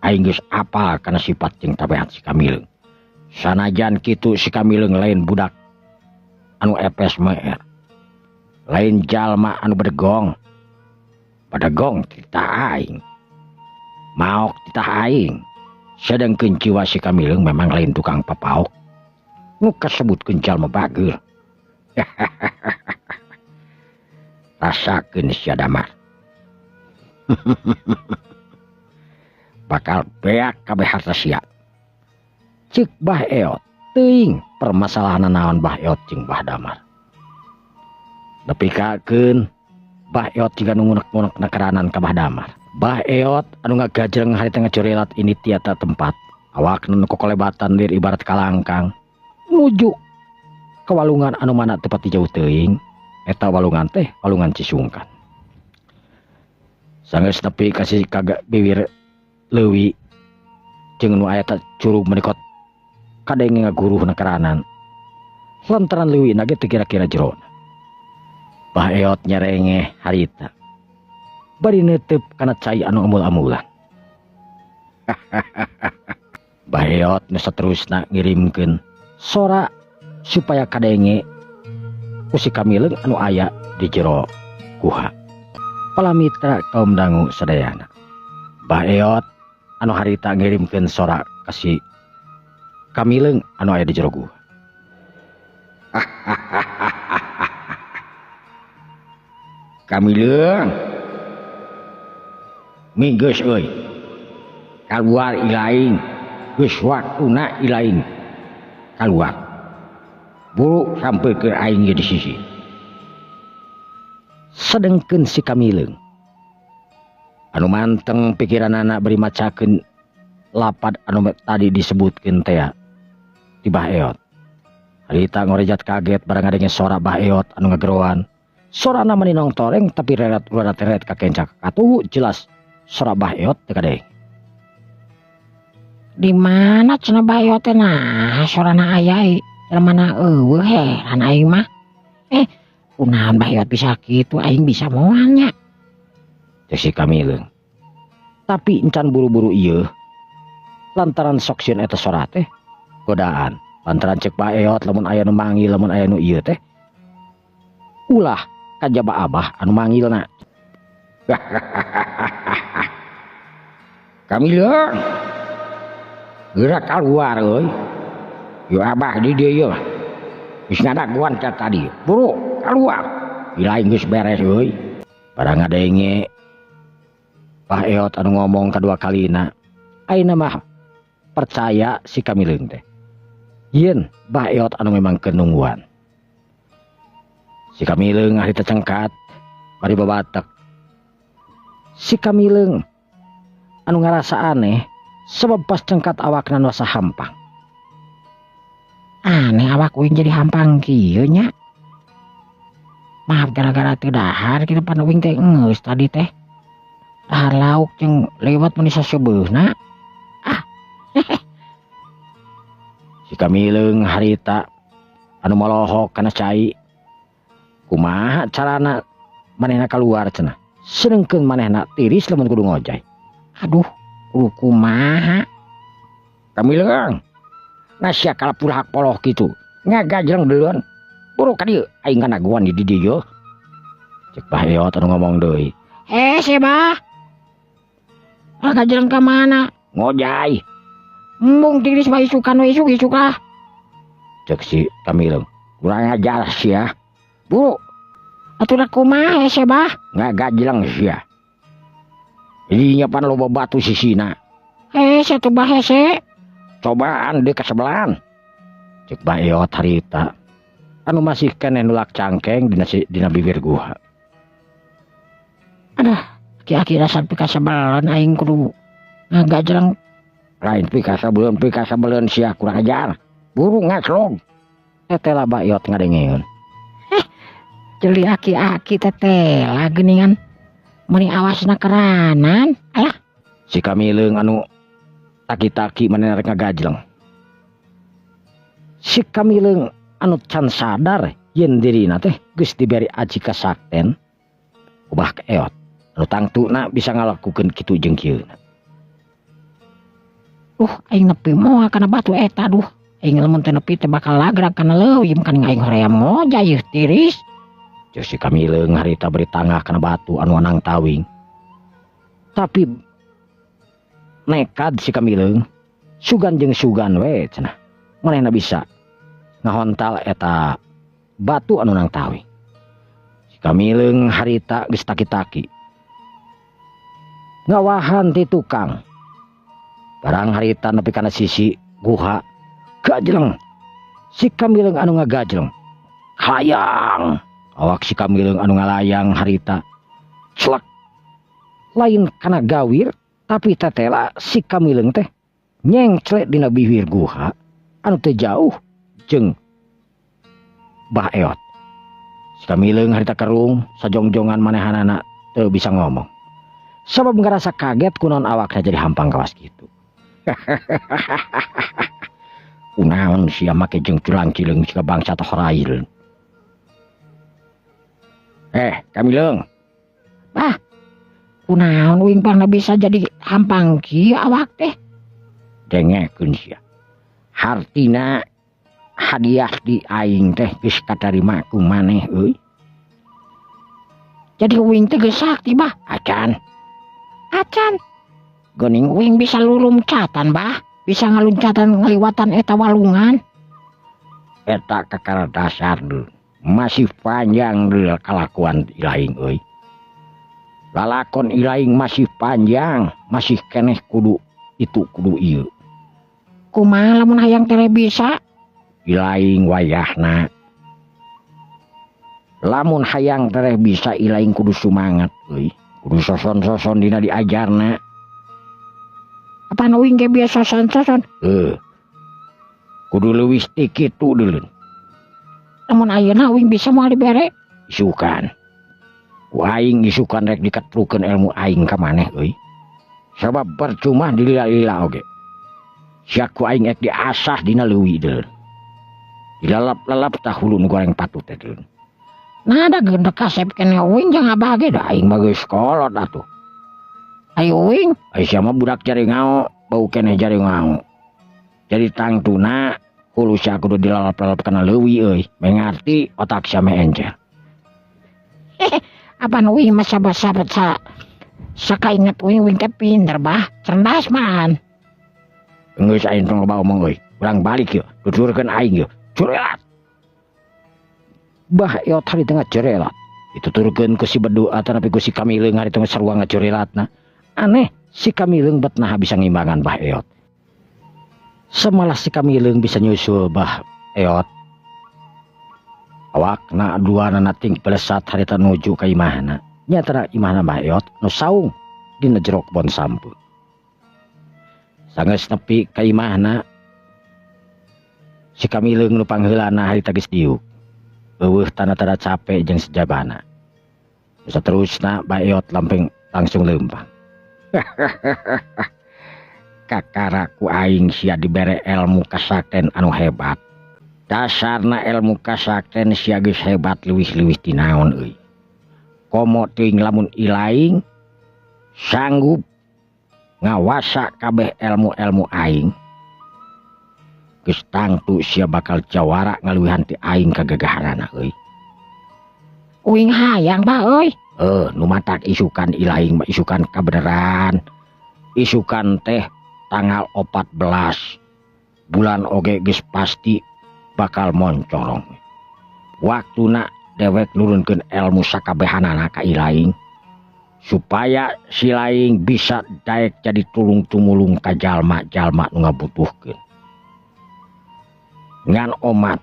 Speaker 1: Aing geus apal kana sifat jeung tabiat si Kamileung. Sanajan kitu si Kamileung lain budak anu epes meer. Lain jalma anu bedegong. Bedegong titah aing. Maok titah aing. Sedengkeun jiwa si Kamileung memang lain tukang papaok. Nu kasebutkeun jalma bageur. Rasakeun sia Damar. Bakal beak kabeh harta sia. Ceuk Bah Eot teuing permasalahan naon Bah Eot jeung Bah Damar. Nepikakeun Bah Eot jiga nu ngunek-ngunek nakeranan ka Bah Damar. Bah Eot anu ngagajreng harita ngacorelat ini tiata tempat. Awakna nu kokolebatan lir ibarat kalangkang nuju ka walungan anu mana tepat di jauh teuing. Eta walungan teh walungan Cisungkan. Sanggeus nepi ka si kagak biwir leuwi jeung nu aya curug menikot kadenge ngaguruh nakeranan. Lantaran leuwi na ge teu kira-kira jerona. Bah Eot nyerengeh harita. Bari neuteup kana cai anu amul-amulan. Bah Eot nu saterusna ngirimkeun sora supaya kadenge ku si Kamileung anu aya di jero guha. Palamitra kaum dangu sadayana. Bah Eot anu harita ngirimkeun sora ka si Kamileung anu aya di jero guha. Kamileung minggeus euy. Kaluar ilaing, geus waktuna ilaing. Kaluar. Buru sampeikeun aing di sisi. Sedengkeun si Kamileung anu manteng pikiranana bari macakeun lapad anu tadi disebutkeun tea ti Bah Eot. Harita ngorejat kaget barang ngadenge sora Bah Eot anu ngageroan. Sorana meninong toreng tapi reret-reret kakencak katuhu jelas sora Bah Eot teu kadenge.
Speaker 2: Di mana cenah Bah Eot teh nah sorana aya mana eueuh heran aing mah. Kunaon Bah Eot bisa kitu aing bisa moal nya.
Speaker 1: Cek si Kamileung. Tapi encan buru-buru ieu lantaran sok sieun eta sora teh godaan. Lantaran cek Bah Eot lamun aya nu manggil lamun aya nu ieu teh ulah kajaba abah anu manggilna. Kamileung geura kaluar euy. Yo abah di dieu ieu mah. Geus ngadaguan ka tadi. Buru kaluar. Ilaing geus beres euy. Barang ngadenge Bah Eot anu ngomong kadua kalina. Ayeuna mah percaya si Kamileung teh. Yen Bah Eot anu memang kenungguan. Si Kamileung harita cengkat bari babatek. Si Kamileung anu ngarasa aneh sebab pas cengkat awakna nu asa hampang.
Speaker 2: Aneh awak uing jadi hampang kieu nya. Maaf gara-gara teu dahar kitu pan uing teh geus tadi teh. Dahar lauk jeung lewat mun saseubeuna. Ah.
Speaker 1: Si Kamileung harita anu molohok kana cai. Kumaha carana manehna kaluar cenah. Sedengkeun manehna tiris lamun kudu ngojay.
Speaker 2: Aduh, kudu kumaha?
Speaker 1: Kamileung. Nasya kalapurhak poloh kitu. Ngagajreng duluan. Buru ka dieu aing nganaguan di dieu. Cek Bah Eot anu ngomong deui.
Speaker 2: Si Bah. Ngagajreng ka mana?
Speaker 1: Ngojay.
Speaker 2: Embung tiris mah isukan we isuk isuk lah.
Speaker 1: Cek si Kamileung. Kurang ajar sia. Buru.
Speaker 2: Atuh da kumaha hese bah?
Speaker 1: Ngagajleng sia. Dinya pan loba batu sisina.
Speaker 2: Hese tuh bah hese.
Speaker 1: Cobaan deui ka sebelahan. Cek Bah Eot harita. Anu masih keneh nulak cangkeng dina bibir guha.
Speaker 2: Aduh, aki-aki dasar pikasebelan aing kudu ngagajleng.
Speaker 1: Lain pikasebeleun, pikasebeleun sia kurang ajar. Buru ngaslog. Tetela Bah Eot ngadengeun.
Speaker 2: Jeli aki-aki tetela geuningan. Meuni awasna keranan. Alah.
Speaker 1: Si Kamileung anu taki-taki manehna rek ngagajleng. Si Kamileung anu can sadar yen dirina teh geus diberi aji kasakten ubah ke Eot. Anu tangtuna bisa ngalakukeun kitu jeung kieuna.
Speaker 2: Duh, aing nepi moal kana batu eta duh. Aing lamun teu nepi teh bakal lagrag kana leuwih kan aing hoream ngoja yeuh tiris.
Speaker 1: Ceuk si Kamileung harita beri tangah kana batu anu anang tawing. Tapi nekad si Kamileung sugan jeung sugan we cenah. Manehna bisa ngahontal eta batu anu nang tawing. Si Kamileung harita geus taki-taki. Ngawahan ti tukang. Barang harita nepi kana sisi guha gajleng. Si Kamileung anu ngagajleng. Hayang. Awak si Kamileung anu ngalayang harita. Celak. Lain kana gawir tapi tetela si Kamileung teh nyengcle dina bibir guha anu teu jauh jeung Bah Eot. Si Kamileung harita kerung sajongjongan manehanana teu bisa ngomong. Sabab ngarasa kaget kunaon awakna jadi hampang kawas kitu. Kunaon sia make jeung culang-cileung siga bangsa horail. Kamileung.
Speaker 2: Bah, kunaon uing pangna bisa jadi hampang kieu awak teh?
Speaker 1: Dengekeun sia. Hartina hadiah di aing teh geus katarima ku maneh euy.
Speaker 2: Jadi uing teh geus sakti bah.
Speaker 1: Acan.
Speaker 2: Acan. Geuning uing bisa luluncatan bah, bisa ngaluncatan ngaliwatan eta walungan.
Speaker 1: Eta kakara dasar dulu. Masih panjang dulu kalakuan ilaing euy. Lalakon ilaing masih panjang, masih keneh kudu itu kudu ieu.
Speaker 2: Kumaha lamun hayang teh bisa?
Speaker 1: Ilaing wayahna. Lamun hayang tereh bisa ilaing kudu sumangat euy. Kudu soson-soson dina diajarna.
Speaker 2: Apaan uing ge biasa soson-soson?
Speaker 1: Kudu leuwih ti kitu deuleun.
Speaker 2: Lamun ayeuna uing bisa moal dibere?
Speaker 1: Isukan. Ku aing isukan rek diketrukeun ilmu aing ka maneh euy. Sabab percuma dilila-lila oge. Sia ku aing ek diasah dina leuwih deuleun. Dilalap-lalap tah hulu nu goreng patut teh deuleun.
Speaker 2: Nah da gendek kasep keneh uing jeung abah ge
Speaker 1: da aing mah geus kolot atuh.
Speaker 2: Ayo uing,
Speaker 1: ai sia mah budak jaringao, bau keneh jaringao. Jadi tangtuna hulu sia kudu dilalap-lalap kana leuwih euy, mengarti otak sia meh encer.
Speaker 2: Apaan uing mah sabat-sabat sa sakainget uing uing teh pinter bah, cerdas malahan.
Speaker 1: Geus aing tong loba omong euy, urang balik yeuh, tuturkeun aing yeuh. Curelat. Bah Eot hari tengah curelat. Dituturkeun ku si Bedu atanapi ku si Kamileung hari tengah sarua ngacurelatna. Aneh, si Kamileung bet naha bisa ngimbangan Bah Eot. Semalah si Kamileung bisa nyusul Bah Eot. Awakna duanana ting pelesat harita nuju ka imahna. Nyatana imahna Bah Eot nu saung dina jero kebon sampeu. Sanggeus nepi ka imahna si Kamileung nu pangheulana harita geus diuk. Eueuh tanda-tanda capek jeung sejabana. Saterusna Bah Eot lampeng langsung leumpang. Kakara ku aing sia dibere ilmu kasakten anu hebat. Dasarna ilmu kasakten sia geus hebat leuwih-leuwih ti naon euy. Komo teuing lamun ilaing sanggup ngawasa kabeh ilmu-ilmu aing. Geus tangtu sia bakal jawara ngaluwihan ti aing kagagahanana euy.
Speaker 2: Uing hayang bah euy.
Speaker 1: Nu matak isukan ilaing mah isukan kabeneran. Isukan teh tanggal 14 bulan oge geus pasti bakal moncorong. Waktuna Dewek nurunkeun ilmu sakabehanana ka Ilaing supaya si Laing bisa daek jadi tulung tumulung ka jalma-jalma nu ngabutuhkeun. Ngan omat,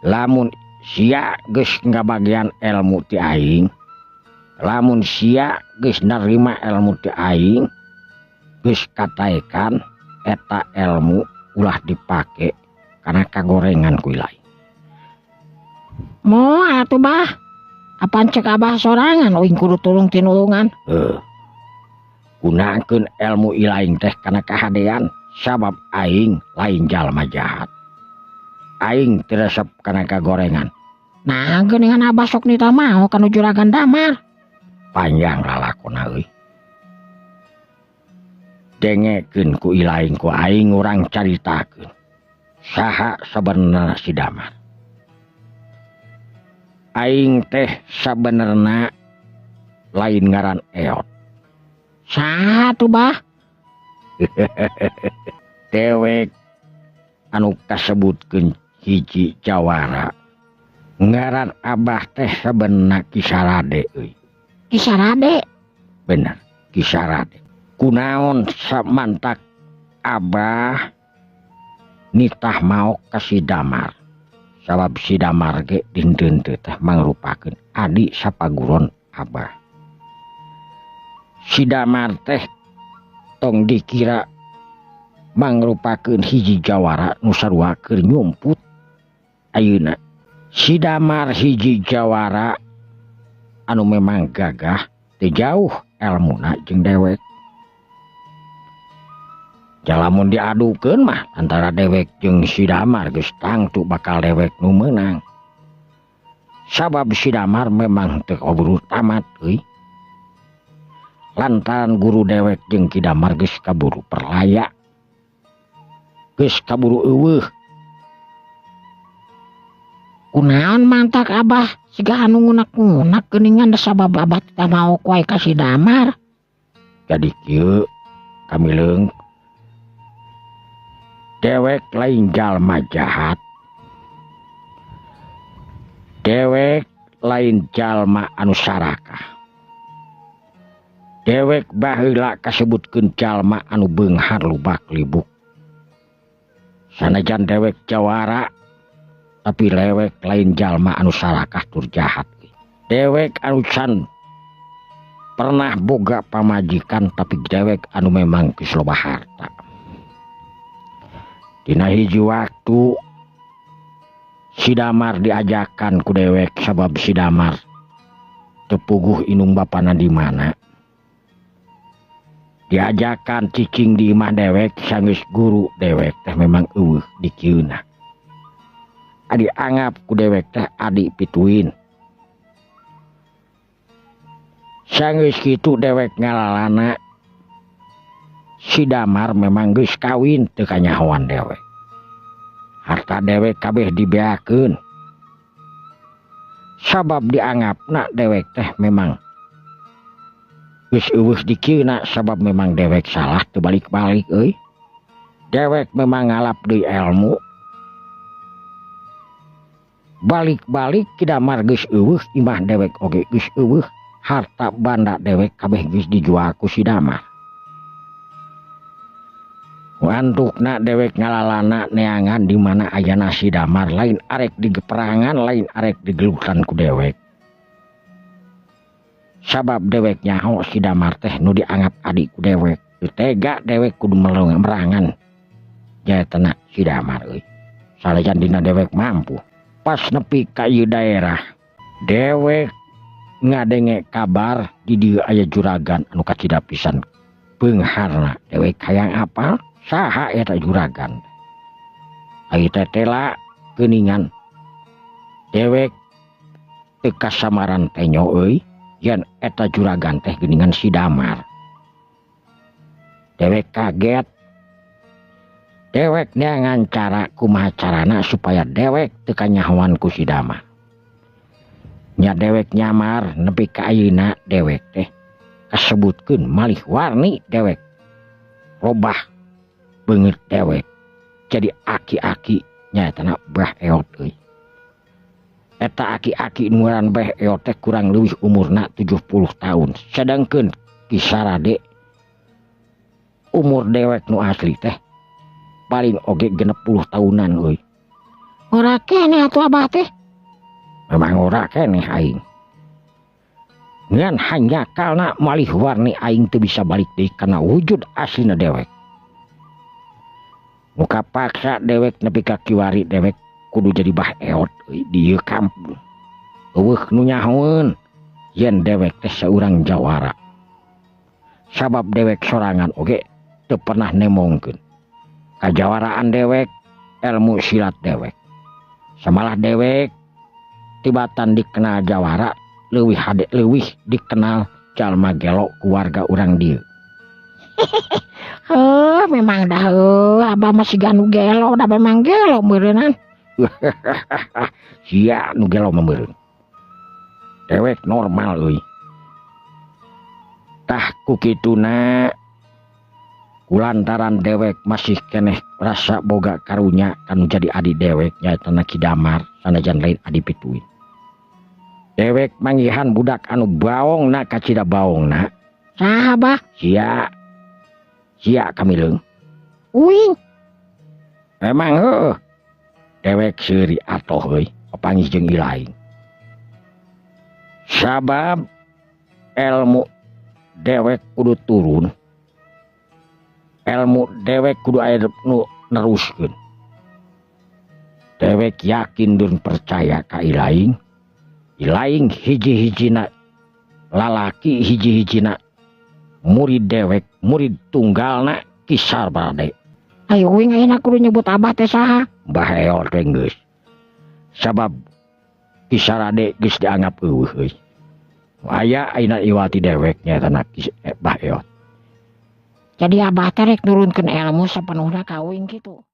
Speaker 1: lamun sia geus ngabagian ilmu ti aing, lamun sia geus narima ilmu ti aing, geus kataekan eta ilmu ulah dipake karena kagorengan ku Ilaing.
Speaker 2: Moal atuh, Bah. Apaan cek Abah sorangan uing kudu tulung tinulungan.
Speaker 1: Gunakeun ilmu Ilaing teh kana kahadean, sabab aing lain jalma jahat. Aing teu resep kana kagorengan.
Speaker 2: Nah, geuningan Abah sok nita mau kanu Juragan Damar.
Speaker 1: Panjang lalakona euy. Dengekeun ku Ilaing, ku aing urang caritakeun. Saha sabenerna si Damar? Aing teh sabenerna lain ngaran Eot.
Speaker 2: Saha tuh, Bah?
Speaker 1: Dewek anu kasebutkeun hiji jawara. Ngaran Abah teh sabenerna Ki Sarade euy.
Speaker 2: Ki Sarade?
Speaker 1: Bener, Ki Sarade. Kunaon samantak Abah nitah maok ka si Damar? Sabab si Damar ge dinten teh mangrupakeun adi sapaguron Abah. Si Damar teh tong dikira mangrupakeun hiji jawara nu sarua keur nyumput ayeuna. Si Damar hiji jawara anu memang gagah, teu jauh elmuna jeung dewek. Jalamun diadukeun mah antara dewek jeung si Damar geus tangtu bakal dewek nu meunang. Sabab si Damar memang teu kaburu tamat euy. Lantaran guru dewek jeung Ki Damar geus kaburu perlaya. Geus kaburu eueuh.
Speaker 2: Kunaon mantak Abah siga anu ngunak-ngunak geuningan da sabab Abah teh maok wae ka si Damar.
Speaker 1: Jadi kieu kamileung, dewek lain jalma jahat. Dewek lain jalma anu sarakah. Dewek baheula kasebutkeun jalma anu beunghar lubak libuk. Sanajan dewek jawara, tapi lewek lain jalma anu sarakah tur jahat. Dewek anu can pernah boga pamajikan, tapi dewek anu memang geus loba harta. Dina hiji waktu si Damar diajakan ku dewek, sabab si Damar teu puguh indung bapana di mana. Diajakan cicing di imah dewek, sanggeus guru dewek teh memang eueuh dikieuna. Adi anggap ku dewek teh adi pituin. Sanggeus kitu dewek ngalalana si Damar memang geus kawin teu kanyahoan dewek. Harta dewek kabeh dibeakeun. Sabab dianggapna dewek teh memang geus eueuh dikieuna, sabab memang dewek salah teu balik-balik euy. Dewek memang ngalap deui ilmu. Balik-balik Ki Damar geus eueuh, imah dewek oge geus eueuh, harta banda dewek kabeh geus dijual ku si Damar. Wantukna dewek ngalalana neangan di mana ayana si Damar, lain arek digeperangan, lain arek digelutan ku dewek. Sabab dewek nyaho si Damar teh nu dianggap adik ku dewek. Tega dewek kudu merangan jayatana si Damar euy. Sanajan dina dewek mampu. Pas nepi ka ieu daerah, dewek ngadenge kabar di dieu aya juragan anu kacida pisan beungharna. Dewek hayang apal saha eta juragan. Ai tetela geuningan dewek teu kasamaran tenyo euy yen eta juragan teh geuningan si Damar. Dewek kaget. Dewek neangan cara kumaha carana supaya dewek teu kanyahoan ku si Damar. Nya dewek nyamar nepi ka ayeuna dewek teh kasebutkeun malih warni dewek. Robah beungeut dewek jadi aki-aki nyaetana Bah Eot euy. Eta aki-aki nu ngaran Bah Eot teh kurang leuwih umurna 70 tahun, sedangkeun Ki Sarade umur dewek nu asli teh paling oge 60 tahunan euy.
Speaker 2: Ngora keneh atuh abah teh.
Speaker 1: Memang ngora keneh aing. Ngan hanya karena malih warni aing teu bisa balik deui kana wujud aslina dewek. Nu kapaksa dewek nepi ka kiwari dewek kudu jadi Bah Eot euy di ieu kampung. Eueuh nu nyahoeun yen dewek teh saurang jawara. Sabab dewek sorangan oge teu pernah nemongkeun kajawaraan dewek, ilmu silat dewek. Samalah dewek tibatan dikenal jawara, leuwih hade leuwih dikenal jalma gelo ku warga urang dieu.
Speaker 2: Heuh, memang dah heuh, abah masih ganu gelo, dah memang gelo meureunnan.
Speaker 1: Sia nu gelo mah meureun. Dewek normal euy. Tah ku kituna kulantaran dewek masih keneh rasa boga karunya kanu jadi adi dewek nyaeta Ki Damar sanajan lain adi pituin. Dewek manggihan budak anu baongna kacida baongna.
Speaker 2: Saha bah?
Speaker 1: Sia. Sia kamileung.
Speaker 2: Uing.
Speaker 1: Emang heueuh. Dewek seuri atoh euy papanggih jeung ilaing. Sabab ilmu dewek kudu turun. Ilmu dewek kudu aya nu neruskeun. Dewek yakin dan percaya ka ilaing. Ilaing hiji-hijina lalaki, hiji-hijina murid dewek, murid tunggalna Ki Sarade.
Speaker 2: Ayo uing ayeuna kudu nyebut abah teh saha?
Speaker 1: Bah Eot teh geus. Sabab Ki Sarade geus dianggap eueuh euy. Aya ayeuna iwati dewek nyaeta Ki Bah Eot.
Speaker 2: Jadi abah teh rek nurunkeun ilmu sapenuhna ka uing kitu.